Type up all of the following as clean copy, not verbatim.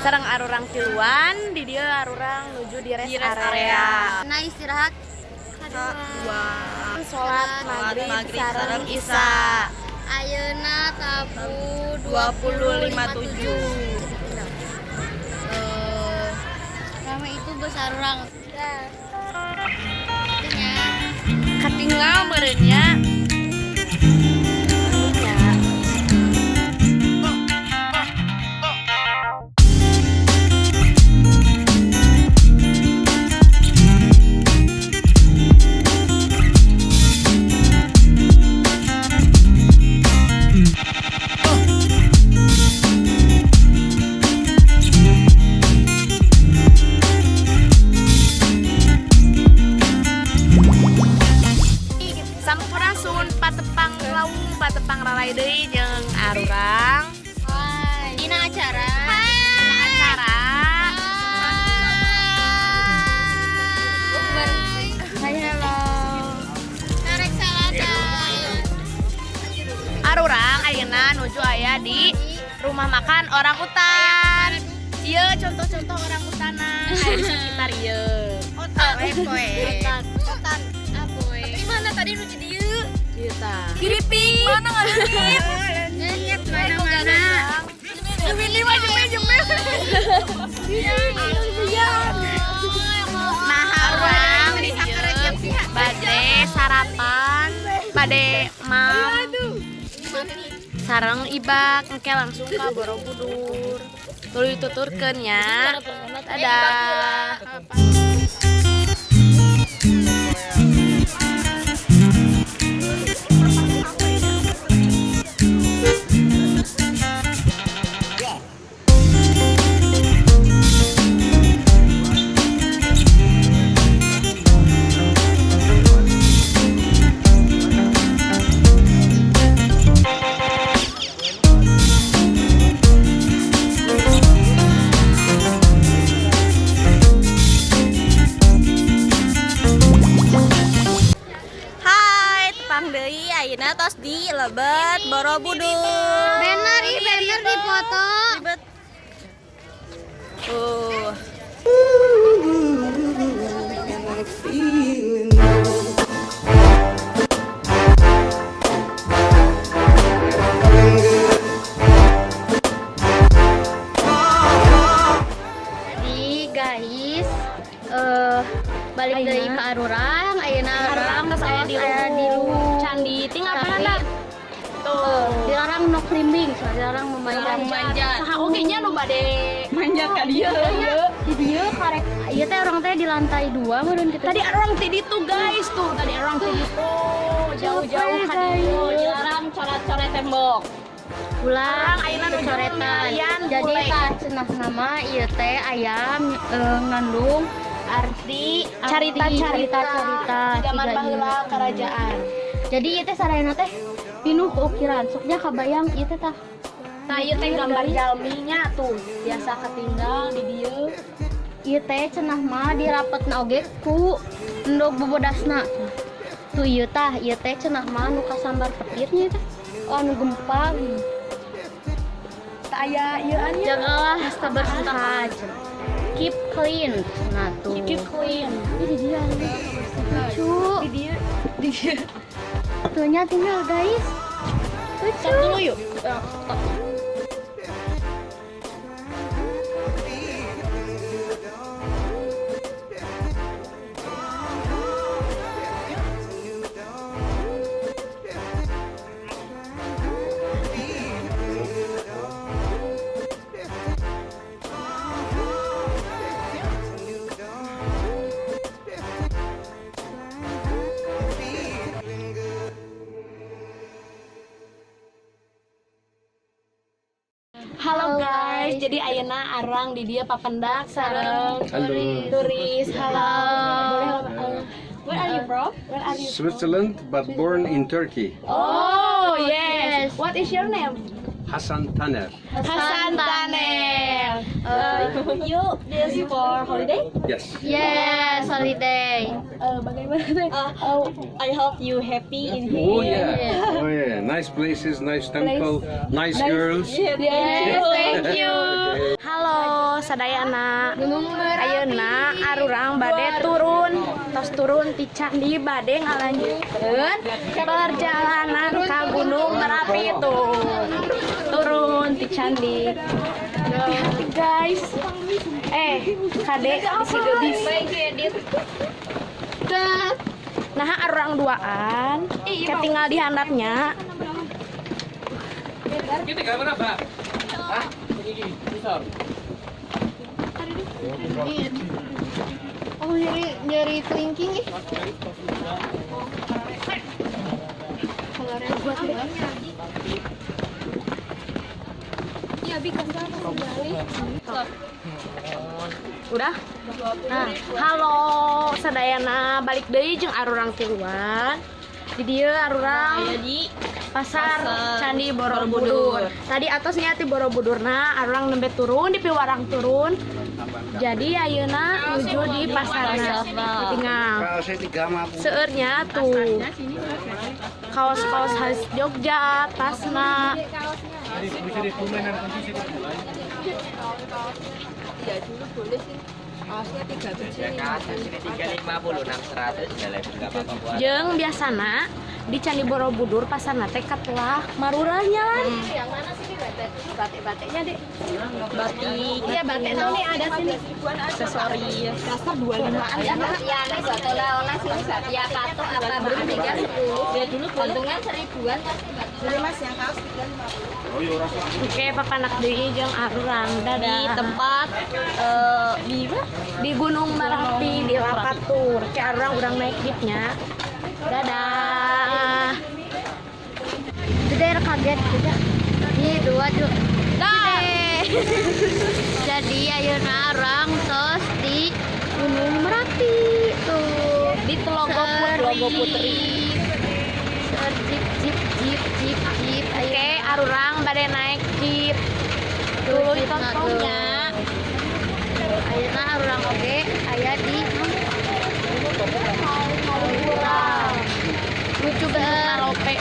Sareng arurang tiluan, di dieu arurang nuju di rest, Di rest area. Area. Nah, istirahat Dua. Salat Salat maghrib maghrib sareng sareng Isya. Isya. Ayeuna tabuh 20.57. Eh, rame itu bus arurang. Nya. Katinggal meureun nya. Nya. Sampurasun, patepang lawung, patepang ralay deui jeung arurang. Hai. Dina acara. Dina acara. Hai, hello. Tarik salatan. Arurang ayeuna nuju aya di rumah makan orang utan. Ieu contoh-contoh orang utana aya di sekitar ieu. Otak. Poe. Otan. Otan. Aboy. Tapi mana tadi nu di dieu? Ieu tah. Kiriping. Mana ngaleungit? Nyet mana-mana. Ini mah jembe jembe. Nah, arurang di dieu bade sarapan, bade mam sareng ibak, engke langsung ka Borobudur. Tuluy tuturkeun nya. Dadah. Hai, tepang deui ayeuna tos di lebet Borobudur. Bener ih, bener di foto. Ribet. Tuh. Feeling low. Jadi guys, balik deui ka arurang, ayeuna Arurang geus aya di aya di luhur candi. Tinggal Tapi, mana? Tuh. Dilarang no climbing, soalnya dilarang memanjat. Memanjat. Saha oge nya nu bade Manjat ka dieu. Di dieu karek ieu teh urang teh di lantai 2 meureun kitu. Tadi arurang ti ditu, guys, tuh. Tadi arurang ti ditu. Jauh-jauh ka ditu. Dilarang coret-coret tembok. Ulah Urang ayeuna nuju coretan. milarian Jadi bule. tah cenah nama ieu teh ayam ngandung arti Carita-carita. Carita Zaman baheula kerajaan. Jadi ieu teh sarayana teh pinuh ku ukiran. Soknya kabayang ieu teh tah. Nah, ieu teh gambar jalminya tuh. Biasa ketinggal di dieu. Ieu teh cenah mah dirapetna oge ku endog bobodasna. Tuh ieu tah, ieu teh cenah mah nu kasambar petirnya teh. Oh, anu gempa. Teu aya ieu nya. Jagalah kebersihan. Keep clean. Nah tuh. Keep clean. Ini dia lucu. Di dieu. Di dieu. Tuh nya tinggal, guys. Lucu. Stop dulu yuk. Halo guys, jadi ayeuna arurang di dieu papendak sareng Halo. Turis. Halo. Boleh, where are you from? Where are you? Switzerland, but born in Turkey. Oh, yes. Yes. What is your name? Hassan Taner. Hasan Taner. You this for holiday? Yes. Yes, holiday. Bagaimana teh? I hope you happy in Oh yeah. Oh yeah. Nice places, nice temple, nice girls. Yes, thank you. Okay. Halo. Sadayana. Ayeuna arurang bade turun, tos turun ti candi, bade ngalanjutkeun perjalanan ka Gunung Merapi tuh. Turun ti candi. Hati-hati, guys. Eh, kade si geus. Nah, arurang duaan, kayak tinggal di handapnya. Kita gambar apa? Hah? Ini, isor. Oh, nyari nyari kelingking ih. Ya, bi kasar. Udah? Nah, halo sadayana, balik deui jeung arurang tiluan. Di dieu arurang di pasar Pasar Candi Borobudur. Tadi atasnya ti Borobudurna, arurang nembe turun di piwarang turun. Jadi ayeuna nuju di pasarna. Tinggal seueurnya tuh kaos-kaos khas Jogja, tasna. Ya, dulu boleh sih. Kaosnya 3 biji. Ya kan, sini 356 100 nggak apa-apa buat. Jeung biasana di Candi Borobudur pasarna teh katelah marurahnya lah. Yang mana sih batik? Batik-batiknya, Dek. Batik. Iya, batik tuh nih ada sini. Aksesoris. Dasar 25-an ya. Iya, nih batu oleh sini ya patok apa belum 310. Ya dulu gantungan seribuan pasti batu. Beli, Mas, yang kaos 350. Oke, papanak deui jeung arurang. Di Dadah. tempat di mana? Di Gunung Merapi di Lapatur. Kayak arurang urang naik jeepnya. Dadah. Jadi kaget juga. Ini dua tuh. Jadi ayeuna urang tos di Gunung Merapi tuh. Di Telogo Telogo Putri. Seur jeep jeep jeep jeep jeep. Oke, arurang bade naik jeep. Dulu tontonnya. Ayeuna arurang oge aya di Lucu bentuk lope.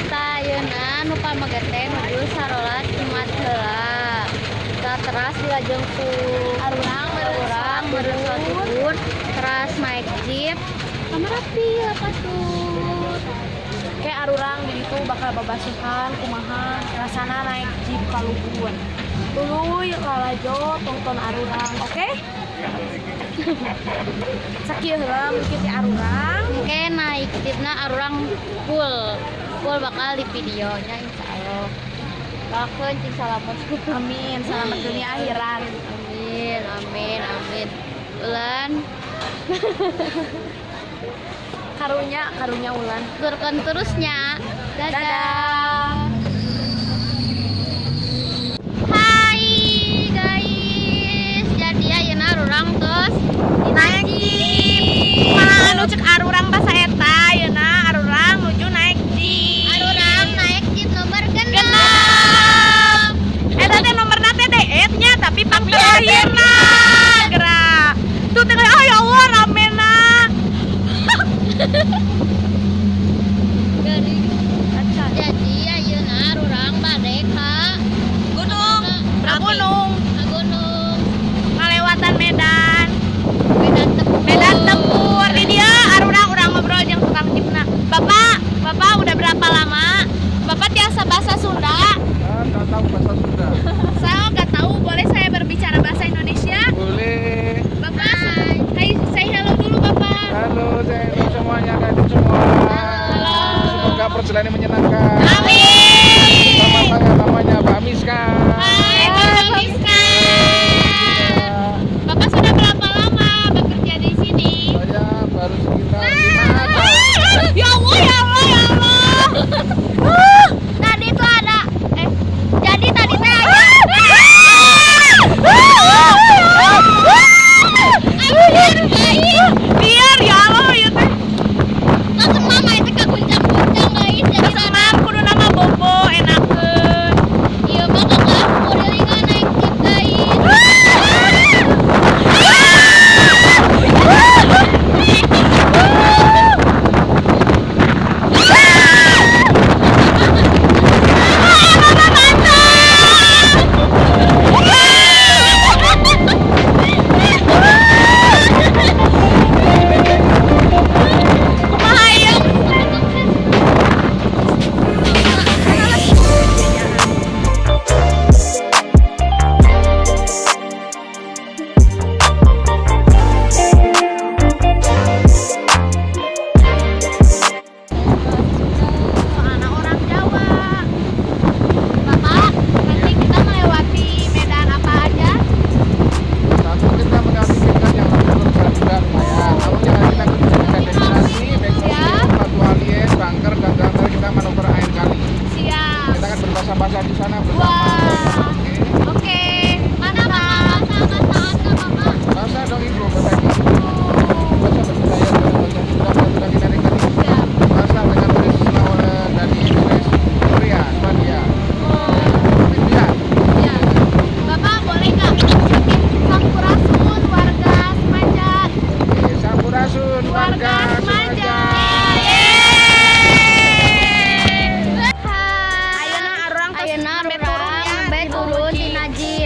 Tah, ayeuna nu pameget teh nuju sarolat Jumat heula. Tah, teras dilajeng ku Arurang urang meureun salat zuhur, teras naik jeep ka Merapi Lapatur. Oke, arurang di ditu bakal babasuhan kumaha rasana naik jeep ka luhur. Tuluy lalajo tonton arurang, oke? Sakieu heula mungkin ti arurang. Oke, naik jeepna arurang full full bakal di videonya, insya Allah. Doakeun cing salamet. Amin, selamat dunia akhirat. Amin, amin, amin. Ulan. Karunya, karunya Ulan. Turkan terusnya. Dadah. Dadah. Hai guys, jadi ayeuna arurang tos Naik jeep. Malah anu cek arurang bahasa eta, ayeuna arurang nuju naik jeep. Arurang naik jeep nomor 6. 6. Eta teh nomorna teh deet nya, tapi pang terakhirna. Gerak. Tuh teh, oh ya Allah, ramena. Jadi ayeuna arurang bade ka Gunung. Ka gunung, ka gunung ngalewatan medan. Medan Tempur. Medan Tempur. Di dieu arurang urang ngobrol jeung tukang jeepna. Bapak, Bapak udah berapa lama? Bapak tiasa bahasa Sunda? Ah, nggak tahu bahasa Sunda. Saya nggak tahu, boleh saya berbicara bahasa Indonesia? Boleh. Bapak, hai, say hello dulu, Bapak. Halo, saya hello semuanya, kalian semua. Halo. Semoga perjalanan menyenangkan. Amin. Sama saya namanya Pak Miska. Hai, Bapak.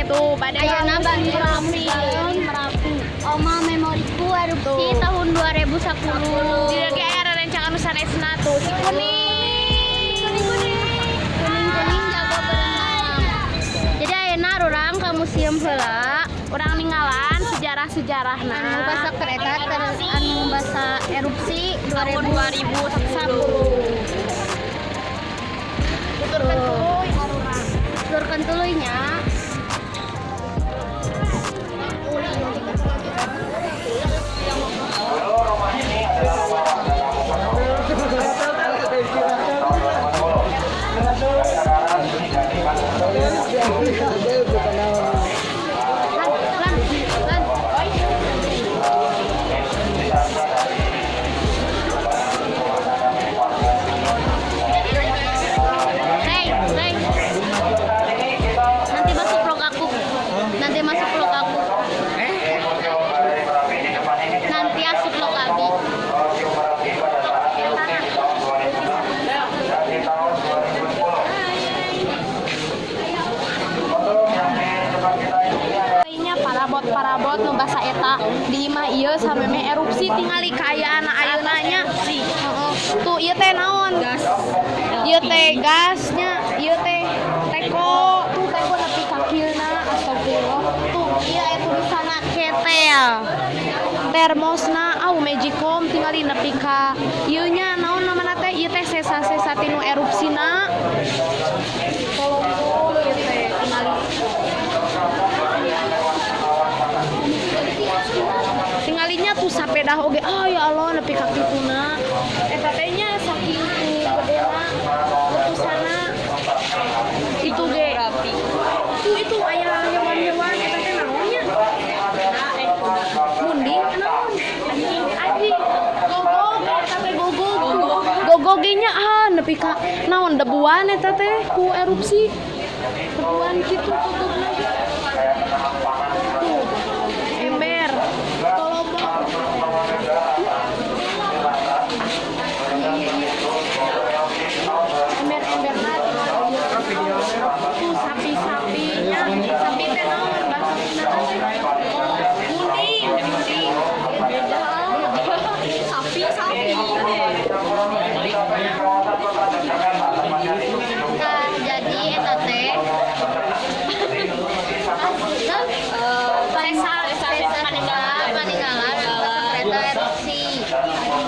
Tuh, bade Ayeuna bade Merapi. Merapi. Oma memoriku erupsi Tuh. tahun 2010. Di lagi aya rerencangan nu sanesna tuh si kuning. Kuning-kuning jago berenang. Jadi ayeuna urang ka museum heula. Urang ninggalan sejarah-sejarahna. Anu basa kereta anu basa erupsi 2010. Tuturkeun tuluy arurang. Tuturkeun tuluy nya. Lan, lan, lan. Hey, hey. Nanti masuk vlog aku. Nanti masuk vlog aku. Nanti asup vlog Abi. Nya parabot-parabot nu basa eta di imah ieu samemeh erupsi, tingali kaayaan ayeuna nya. Heeh. Tuh, ieu teh naon? Gas. Ieu teh gasnya, ieu teh teko. Tuh teko nepi ka kieuna, astagfirullah. Tuh, ieu aya tulisanna ketel. Termosna au magicom, tingali nepi ka ieu nya, naon namana teh, ieu teh sesa-sesa tinu erupsina. Tolong ieu teh tingali. Tingalinya tuh sapedah oge, ah ya Allah, nepi ka kituna eta teh nya, saking ku gedena letusana itu ge. Tuh, itu aya hewan-hewan, eta teh naon nya? Munding naon? Anjing, anjing, gogog eta teh, gogog gogog ge nya. Ah, nepi ka naon, debuan eta teh ku erupsi, debuan kitu gogogna. Tuh ember tolomo. Ember-ember tuh, sapi-sapinya, sapi teh naon bahasa Sunda teh? Munding, munding. Sapi, sapi. Nah, jadi eta teh Sesa sesa paninggalan anu basa kereta erupsi.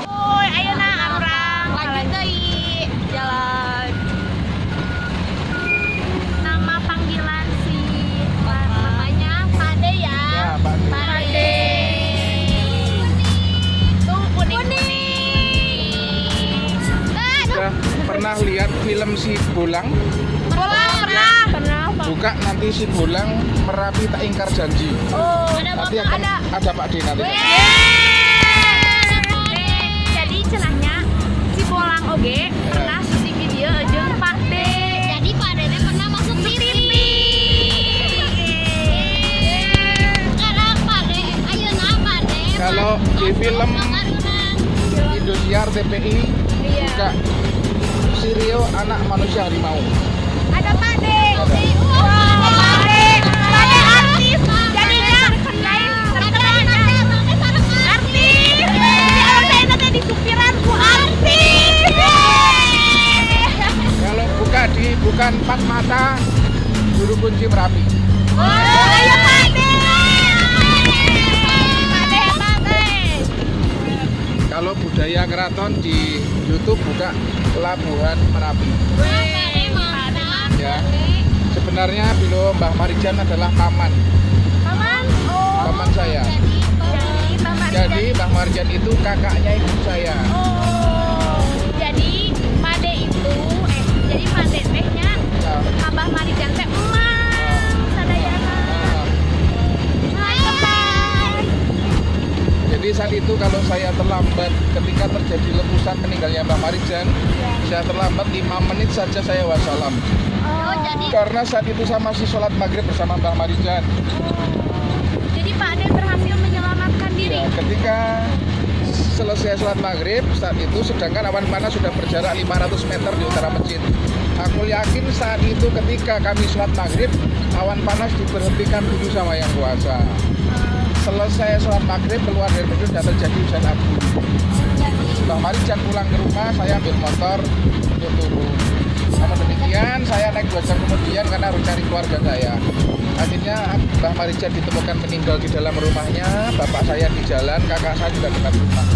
Oi, ayeuna arurang Lanjut deui jalan. Nama panggilan si namanya Pade ya. Ya, Pak De. Pade. Tuh kuning kuning. Sudah pernah lihat film Si Bolang? Bolang pernah. Pernah. Buka nanti Si Bolang Merapi Tak Ingkar Janji. Oh, Nanti akan ada. ada Pak De nanti. Jadi cenahnya si Bolang oge pernah syuting video jeung Pak De. Jadi Pak Dede pernah masuk TV. Sekarang Pak De, ayeuna Pak De. Kalau di film Indosiar TPI, buka Sirio Anak Manusia Harimau. Ada Pak De. Wah, Pak De. Pak De artis. Jadinya guys, terkenal artis. Jadi orang saya nanti disupiran ku artis. Kalau buka di Bukan Empat Mata, Juru Kunci Merapi. Oh, ayo Pak De. Pak De, Pak De. Kalau budaya keraton di YouTube buka Labuhan Merapi. Ya. Sebenarnya Bilo Mbah Marijan adalah paman, Paman. Oh. Paman saya. Jadi Mbah Marijan. Jadi Mbah Marijan itu kakaknya ibu saya. Oh. Jadi Pak De itu jadi Pak De tehnya Ya. Abah Marijan teh emang sadayana. Nah, Hai. jadi saat itu kalau saya terlambat ketika terjadi letusan meninggalnya Mbah Marijan, saya terlambat 5 menit saja saya wassalam. Oh, jadi Karena saat itu saya masih sholat maghrib bersama Mbah Marijan. Jadi Pak De berhasil menyelamatkan diri. Ya, ketika selesai sholat maghrib saat itu, sedangkan awan panas sudah berjarak 500 meter di utara masjid. Aku yakin saat itu ketika kami sholat maghrib, awan panas diberhentikan dulu sama yang kuasa. Selesai sholat maghrib, keluar dari masjid sudah terjadi hujan abu. Mbah Marijan pulang ke rumah, saya ambil motor untuk turun. Namun demikian, saya naik 2 jam kemudian karena harus cari keluarga saya. Akhirnya Mbah Marijan ditemukan meninggal di dalam rumahnya, bapak saya di jalan, kakak saya juga dekat rumah.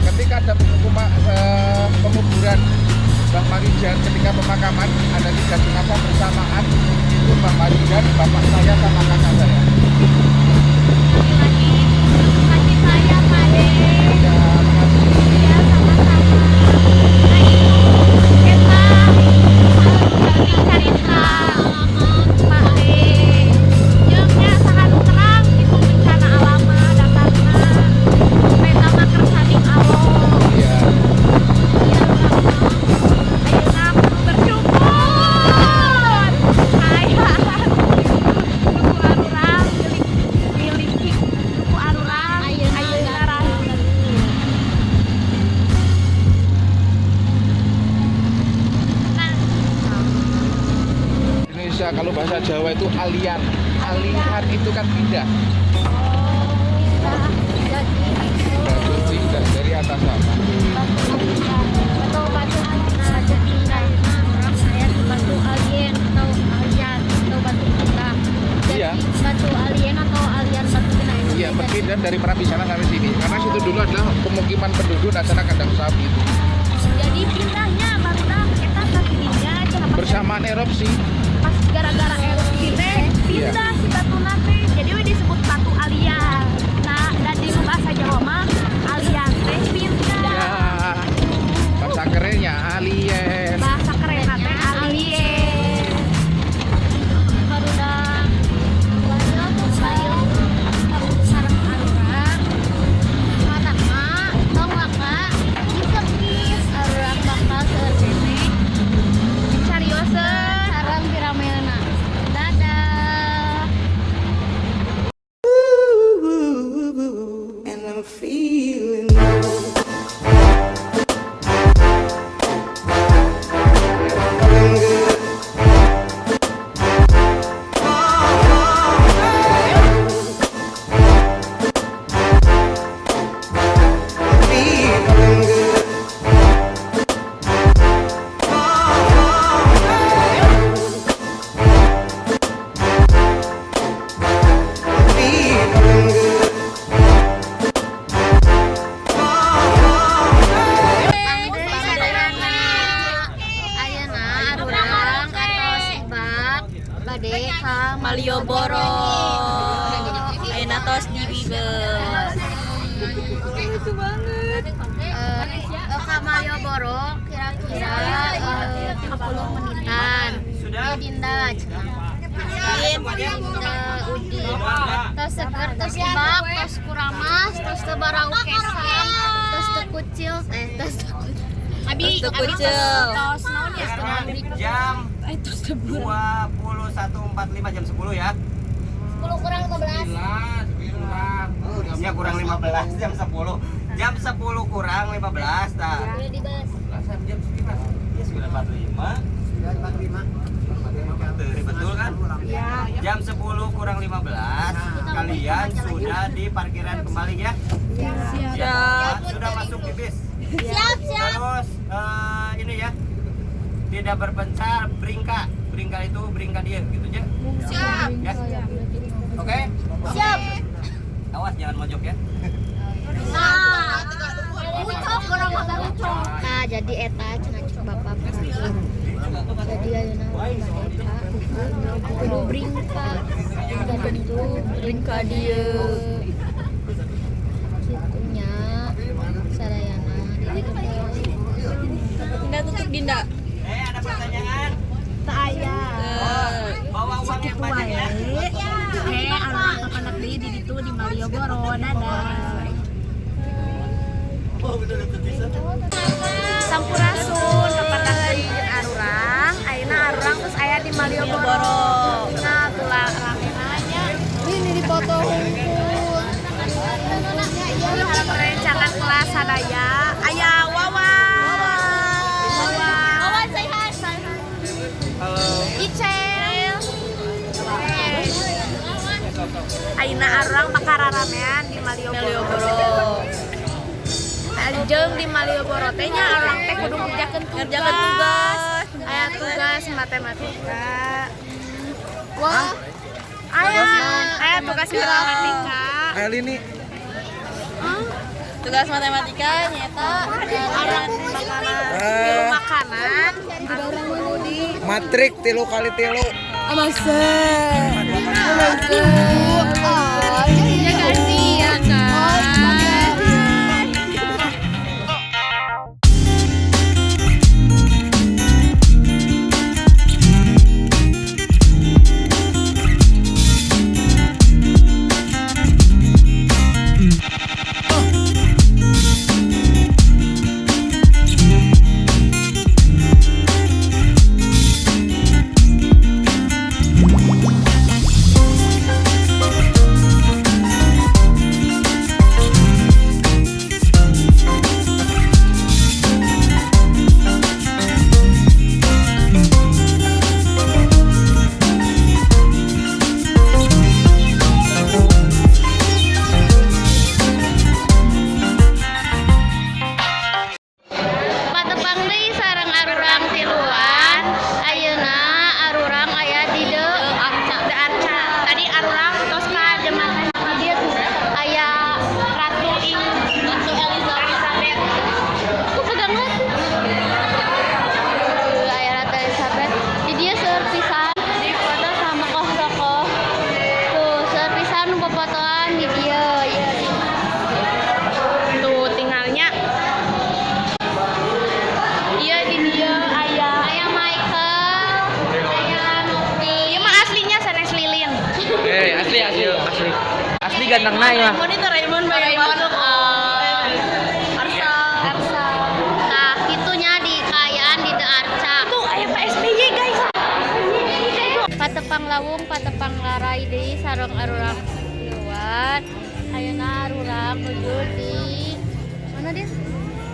Ketika ada penguburan Mbah Marijan, ketika pemakaman ada tiga jenazah bersamaan, itu Mbah Marijan, bapak saya sama kakak saya. Lagi kasih saya, Pak De. Ya, makasih. Iya, sama-sama. Nah, itu eta cerita Pak De. Jeung nya saha nu terang itu bencana alam mah datangna. Eta mah kersaning Allah. Iya. Iya, ayeuna kudu bersyukur. Aya duku arurang milik miliki duku arurang ayeuna rame. Nah, Indonesia kalau bahasa Jawa itu alian. Alihan itu kan pindah. Batu pindah dari atas sana. Atau batu batu pindah, orang saya batu alien atau alian atau batu pindah. Jadi batu alien atau alian batu pindah itu. Iya, perpindahan dari Merapi sana sampai sini. Karena situ dulu adalah pemukiman penduduk dan sana kandang sapi itu. Jadi pindahnya barudak eta tadinya cenah pas Bersamaan erupsi. Pas gara-gara erupsi teh pindah si batu teh, jadi we disebut batu alian. Nah, dan di bahasa Jawa mah alian teh pindah. Ya. Bahasa kerennya alien. Bahasa keren teh alien. Barudak banyak sareng arurang matakna tong waka disekis, arurang bakal seueur keneh Carioseun. Sareng pirameuna. Dadah. And I'm feeling low. Feeling good. Feeling good. Feeling good. Ayeuna arurang atau ibak bade ka Malioboro. Ayeuna tos di Bibes. Lucu banget. Ka Malioboro kira-kira 30 menitan. Sudah. Dinda cenah. Dinda Udin. Tos seger, tos ibak, tos kuramas, tos teu barau kesang, tos teu kucil, eh, tos teu kucil. Abi, Tos teu abi kucil. Tos naon ya? Jam 21.45, jam 10 ya. 10 kurang 15. Ya, kurang 15, jam 10. Jam 10 kurang 15 nah. Udah dibahas. Jam 9. Ya, 9.45. 9.45. Betul kan? Jam 10 kurang 15 kalian sudah di parkiran kembali ya. Siap. Sudah masuk di bis. Siap, siap. Terus ini ya. Tidak berpencar, bringka. Bringka itu bringka dia gitu ya. Siap. Ya. Oke? Siap. Awas jangan mojok ya. Nah, ucok orang mah ucok. Nah, jadi eta cenah cek bapak perhatiin. Jadi ayeuna bade ka kudu bringka. Jadi Bringka dieu. Kitu nya sadayana di ditu teh. Dinda tutup, Dinda. Eh, ada pertanyaan? Teu aya. Bawa uang yang banyak ya. Oke, arurang kapanak deui di ditu di Malioboro. Dadah. Sampurasun, kapanak deui jeung arurang. Ayeuna arurang terus aya di Malioboro. Nah, tulah rame nanya. Ini dipoto hungkul. Rerencangan kelas sadaya. Aya Wawan. Wawan. Wawan, say hi, say hi. Ayeuna arurang pakararamean di Malioboro. Jeung di Malioboro teh nya arurang teh kudu ngerjakeun tugas. Aya tugas matematika. Wah. Aya tugas matematika. Aya lini. Tugas matematika nyata arurang makanan anu kudu di matrik 3 kali 3. Amasa. Ya kasih ya kan. Patepang deui sareng arurang tiluan. Ayeuna arurang aya di The Arca. The Arca. Tadi arurang tos ka jembatan Dia tuh aya Ratu Ing Ratu Elizabeth. Aku pegang banget. Aya Ratu Elizabeth. Di dia seueur pisan dipoto sama tokoh-tokoh. Tuh, seueur pisan nu popotoan di dieu. Ieu. Tuh tinggalnya. Iya di dieu aya Aya Michael, aya Novi. Ieu mah aslinya sanes lilin. Asli asli asli. Asli ganteng na ya. Raymond itu Raymond Raymond, Arsa. Arsa. Nah, kitunya di kaayaan di The Arca. Tuh aya Pak SBY guys. Patepang lawung, patepang larai deui sareng arurang tiluan. Ayeuna arurang nuju di mana dia?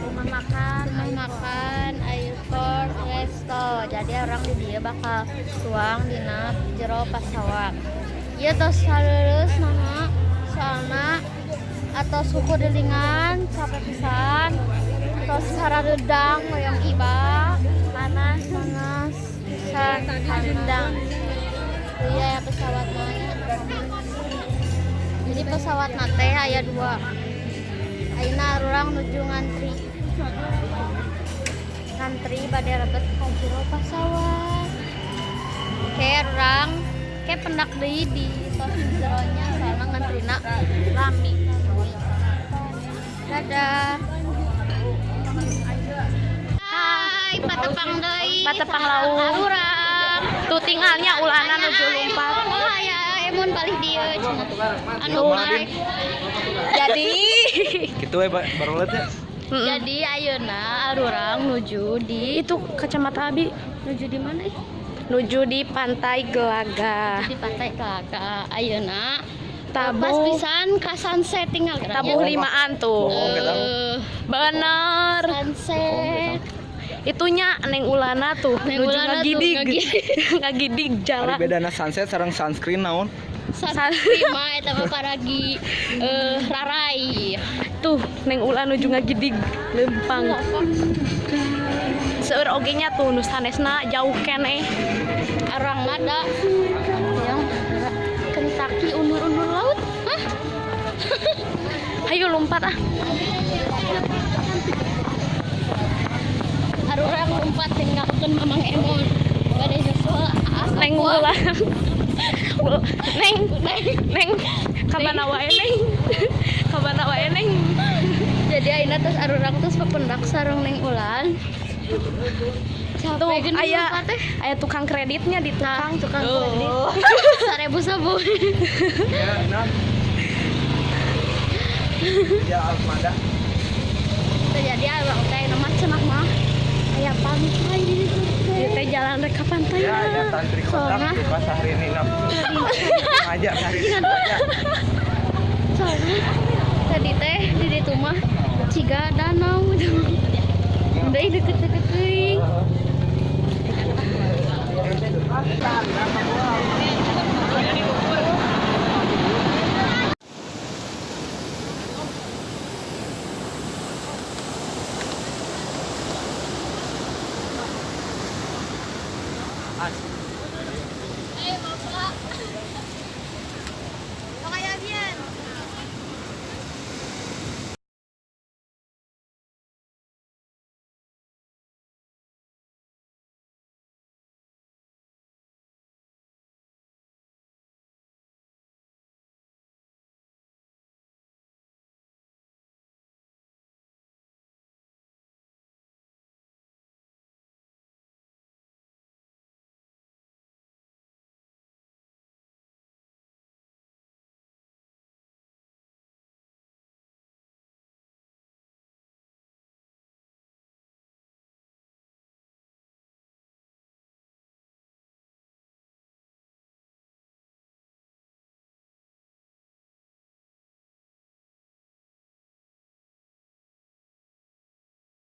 Rumah makan Airport Resto. Jadi orang di dieu bakal tuang dina jero pasawat. Ieu tos haleureus naha soalna atau suku delingan capek pisan tos sararedang hoyong iba panas panas pisan haredang. Iya ya pesawat nya. Jadi pesawat teh aya 2. Ayeuna arurang nuju ngantri. Ngantri bade lebet ka jero pasawat. Ke arurang ke pendak deui di tos jeronya soalna ngantrina lami. Dadah. Hai, patepang deui. Patepang laung. Arurang. Tuh tinggalnya ulana nuju lompat. Oh, aya Emon palih dieu cenah. Anu naik. Jadi Gitu we baru lihat ya. Jadi ayeuna arurang nuju di itu kacamata abi nuju di mana ih? Nuju di Pantai Gelagah. Di Pantai Gelagah. Ayeuna Tabuh. pas pisan ka sunset tinggal Tabuh limaan tuh. Bener. Sunset. Itunya Neng Ulana tuh Neng nuju Ulana tuh, ngagidig. Ngagidig jalan. Ari bedana sunset sareng sunscreen naon? Sunscreen mah eta mah paragi rarai. Tuh Neng Ulan nuju ngagidig lempang. Seueur oge nya tuh nu sanesna jauh keneh. Arang mah da yang Kentucky undur-undur laut. Hah? Ayo lompat ah. Arurang lompat tinggalkeun Mamang Emon. Bade nyusul Neng Ulan. Neng, neng, kamana wae neng? Kamana wae neng? Jadi ayeuna tos arurang tos pependak sareng Neng Ulan. Tuh aya aya tukang kreditnya di tukang tukang kredit. 1000 sabu. Ya Almada. Jadi arurang teh nama cenah mah aya pantai di ditu teh. Ieu teh jalan rek ka pantai. Ya, ya tantri kotak pas hari ini nap. Aja hari ini. Soalnya tadi teh di ditu mah ciga danau gitu. Udah deket-deket teuing.